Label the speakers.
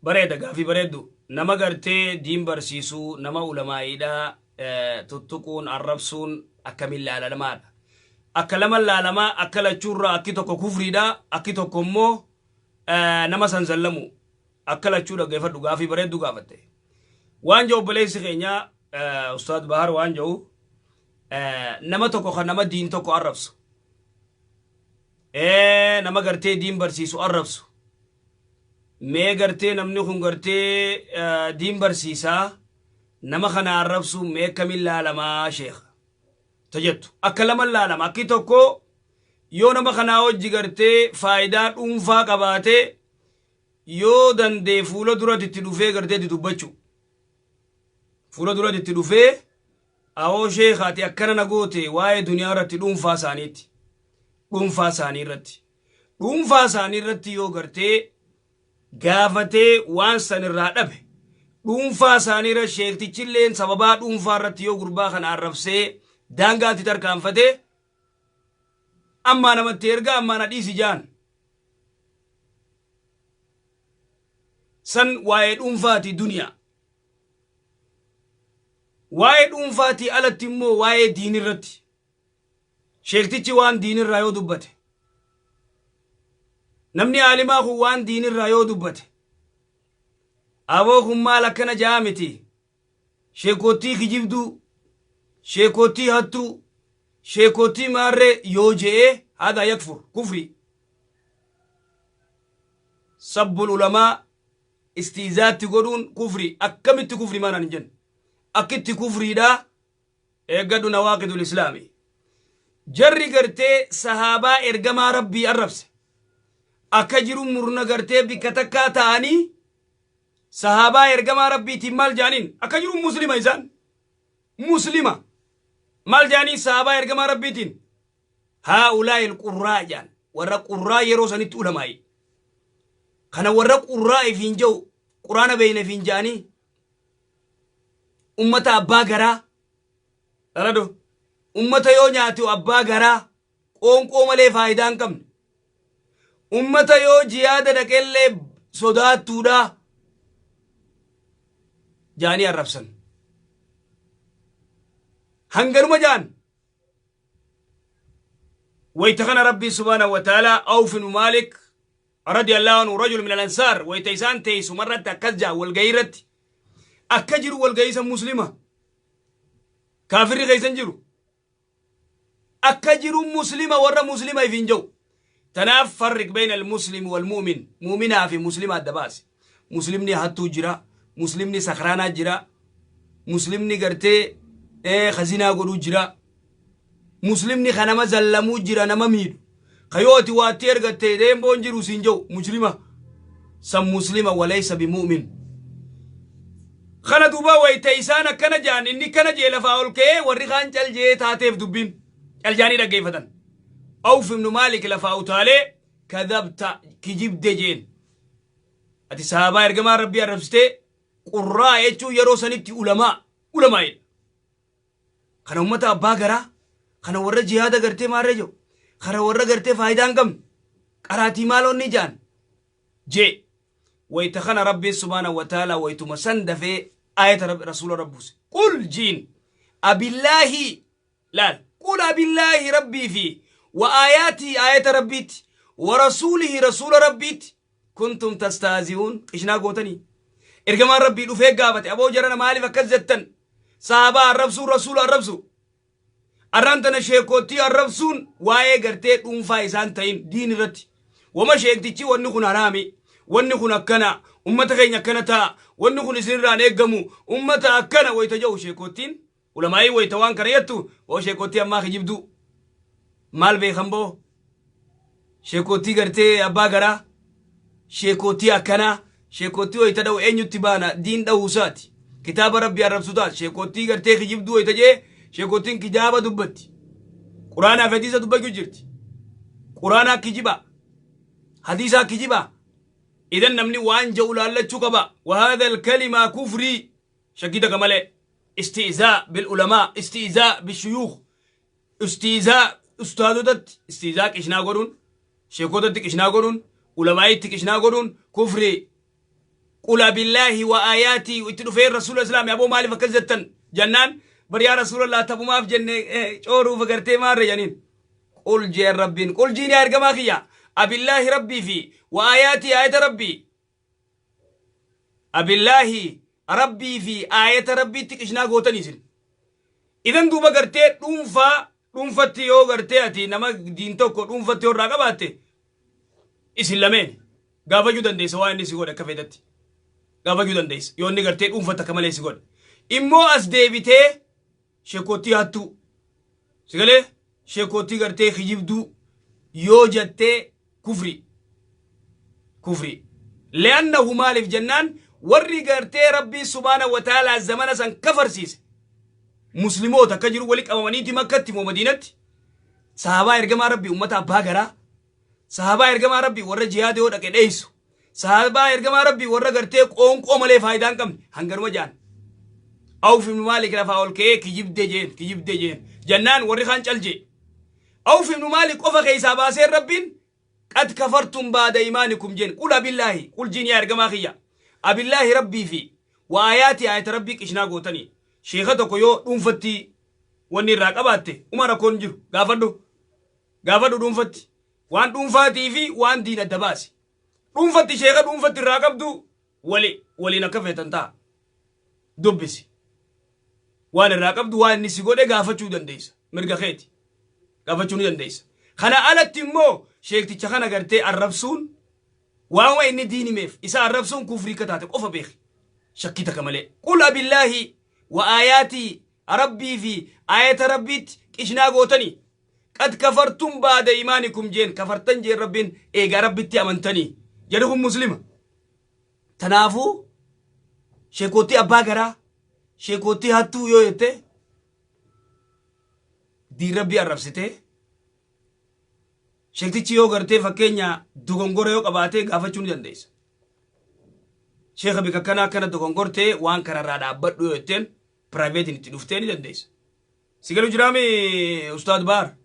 Speaker 1: Bareeda, gaafii bareeddu. Nama gartee diin barsiisuu, nama ulamaa'iidha tuttuquun, arrabsuun akkamiin laalalamaadha? Akka lama laalamaa, akka lachuurraa akki tokko kufriidha, akki tokko immoo nama san zallamu. Akka lachuu dhaggeeffadhu, gaafii bareeddu gaafatte. Waan jedhu obboleessi keenya Ustaad Bahar waan jedhu, nama tokko kan nama diin tokko arrabsu, nama gartee diin barsiisu arrabsu, mee gartee namni kun gartee diin barsiisaa, nama kana arrabsu mee akkamiin laalamaa sheekha ta jettu, akka lama laalama. Akki tokko yoo nama kanaa hojji gartee faayidaa dhuunfaa qabaatee, yoo dandee fuula duratti itti dhufee gartee itti dubbachuu, fuula duratti itti dhufee, "Awoo sheekaati, akkana na goote," waa'ee duniyaa irratti, dhuunfaa isaaniitti, dhuunfaa isaanii irratti yoo gartee gaafatee waan san irraa dhabe, dhuunfaa isaanii irra sheektichilleen sababaa dhuunfaa irratti yoo gurbaa kana arrabsee daangaatti tarkaanfatee, ammaa namatti ergaa, ammaa na dhiisi jaan san, waa'ee dhuunfaati duniyaa. Waa'ee dhuunfaatii alatti immoo waa'ee diinirratti sheektichi waan diinirraa yoo dubbate, namni aalimaa kun waan diinirraa yoo dubbate, "Aboo, kun maal akkana ja'a miti, sheekottii kijibduu, sheekottii hattuu, sheekottii maarree," yoo je'ee, هذا يكفر, kufri. سب العلماء, istiizaatti godhuun kufri. Akkamitti kufri maanaan hin jenne, akkitti kufriidha. Eeggadhu, نواقض الإسلام. Jarri gartee sahaabaa ergamaa Rabbii arrabse akka jiru murna gartee bikka takkaa ta'anii sahaabaa ergamaa Rabbiitiin maal jaaniin? Akka jiru Muslima, isaan Muslima. Maal jaaniin sahaabaa ergamaa Rabbiitiin? "هؤلاء القراء" jaan. Warra qurraa yeroo sanitti ulamaa'i kana, warra qurraa ifiin jau, Quraana beeyna ifiin jaanii, ummata abbaa garaa dhalado, ummata yoo nyaate abbaa garaa, qoonqoo malee faayidaa hin qabne, ummata yoo jiyaada dhaqellee sodaattuudha jaanii arrabsan. Hanganuma jaan. Wayta kana Rabbii سبحانه وتعالى Awf ibnu Maalik رضي الله عنه، رجل من الأنصار, wayta isaan teessumarratti akkas jaa, walgayii irratti akka jiru, walgayiisa Muslima, kaafirri keeysan jiru, akka jiru Muslima, warra Muslima ifin jau. Tanaaf فرق بين المسلم والمؤمن, mu'minaa fi Muslima adda baase. Muslimni hattuu jira, Muslimni sakraanaa jira, Muslimni gartee khazinaa godhuu jira, Muslimni ka nama zallamuu jira, nama miidhu, kayooti waatti ergatte deemboon jiru siin jau, mujrima san Muslima وليس بمؤمن. Kana duuba wayta isaan akkana jaan, inni kana jee lafaa ol ka'ee, warri kaan cal jee taateef dubbiin cal jaanii dhaggeeffatan. Awf ibnu Maalik lafaa utaalee, "كذبت, kijibde," jeen. "Ati sahabaa ergamaa Rabbii arrabsitee." Qurraa jechuun yeroo sanitti ulamaa, ulamaa'idha. Kana ummata abbaa garaa kana, warra jihaada gartee maarree jiru kana, warra gartee faayidaa hin qabne, qaraatii maaloonni jaan jee. Wayta kana Rabbiin سبحانه وتعالى waytuma san dafee ayata rasuula rabbuuse: "قل" jiin, "أبالله" laal, "قل أبالله" Rabbii fi وآياته ayata Rabbiitti, ورسوله rasuula Rabbiitti, كنتم تستهزئون qishnaa gootanii? Ergamaan Rabbii dhufee gaafate: "Aboo jarana, maaliif akkas jettan? Sahabaa arrabsuun rasuula arrabsu." Arraan tana sheekootii arrabsuun waa'ee gartee dhuunfaa isaan ta'in diin irratti wama sheektichi, "Wanni kun haraami, wanni kun akkana, ummata keenya akkana ta'a, wanni kun isinirraan eeggamu, ummata akkana," wayta jedhu sheekootiin ulamaa'ii, wayta waan kana jettu, "Oo sheekootii ammaa kijibduu, maal beekan boo, sheekootii gartee abbaa garaa, sheekootii akkanaa, sheekootii wayta dha'u eenyutti baana, diin dha'uusaati, kitaaba Rabbii arrabsu taati, sheekootii gartee kijibduu," wayta jee, sheekootiin kitaaba dubbatti, Quraanaa fi hadiisa dubbachuu jirti. Quraanaa kijiba, hadiisaa kijiba. Idan namni waan je'u laallachuu qaba. وهذا الكلمة kufrii, shakkii takka malee. استهزاء بالعلماء, استهزاء بالشيوخ, استهزاء ustaadotatti istihzaa qishnaa godhuun, sheekotatti qishnaa godhuun, ulamaa'itti qishnaa godhuun kufrii. Qul abillaahi wa aayaatii itti dhufee Rasuula Islaami, aboo maaliif akkas jettan jennaan, bar yaa Rasuulallah, taphumaaf jenne, cooruuf agartee maarre janiin. Qul jeen Rabbiin, qul jiin yaa ergamaa kiyya, abillaahi Rabbii fi wa aayaatii aayata Rabbii, abillaahi Rabbii fi aayata Rabbiitti qishnaa gootanii isin. Idan duuba gartee dhuunfaa dhuunfatti yoo gartee ati nama diin tokko dhuunfatti yoo irraa qabaatte, isin lameen gaafachuu dandeessa. Waan inni si godhe akka fedhatti gaafachuu dandeessa. Yoo inni gartee dhuunfatti akka malee si godhe immoo, as deebitee sheekootii hattuu si galee, sheekootii gartee kijibduu yoo jettee, kufri kufri. Li'annahu maaliif jennaan, warri gartee Rabbii subhaana wa ta'aalaa zamana san kafarsiise muslimoota akka jiru wali qabamaniiti Makkatti moo Madiinatti, sahabaa ergamaa Rabbii, ummata abbaa garaa, sahabaa ergamaa Rabbii warra jihaada yoo dhaqe dheeysu, sahabaa ergamaa Rabbii warra gartee qoonqoo malee faayidaa hin qabne hanganuma jaan. Awf ibnu Maalik lafaa ol ka'ee kijibde jeen, kijibde jeen jennaan, warri kaan cal jee. Awf ibnu Maalik qofa keessaa baaseen Rabbiin qad kafartum baada imaanikum jeen. Qul abillaahi, qul jiin yaa ergamaa kiyya, abillaahi Rabbii fi wa aayaati aayata Rabbii qishnaa gootanii. Sheeka tokko yoo dhuunfatti wanni irraa qabaatte, uma rakkoon jiru, gaafadhu, gaafadhu dhuunfatti. Waan dhuunfaatii fi waan diin adda baasi. Dhuunfatti sheeka dhuunfatti irraa qabdu wali waliin akka feetan ta'a, dubbisi. Waan irraa qabdu, waan inni si godhe gaafachuu dandeessa, mirga keeti, gaafachuu ni dandeessa. Kana alatti immoo sheekticha kana gartee arrabsuun, waanuma inni diin himeef isa arrabsuun kufrii akka taate qofa beeki, shakkii takka malee. Qul abillaahi wa aayaatii, Rabbii fi aayata Rabbiitti qishnaa gootanii. Qad kafartum baada imaanikum jeen, kafartan jeen Rabbiin eegaa Rabbitti amantanii. Jedhu kun muslima. Tanaafuu sheekootii abbaa garaa, sheekootii hattuu yoo jette, diin Rabbii arrabsitee. Sheektichi yoo gartee fakkeenya dogongora yoo qabaatee, gaafachuu ni dandeessa. Sheeka bika kana akkana dogongortee, waan kanarraa dhaabbadhu yoo jetteen, privateiin itti dhuftee ni dandeessa. Si galu jiraami, Ustaad Baar?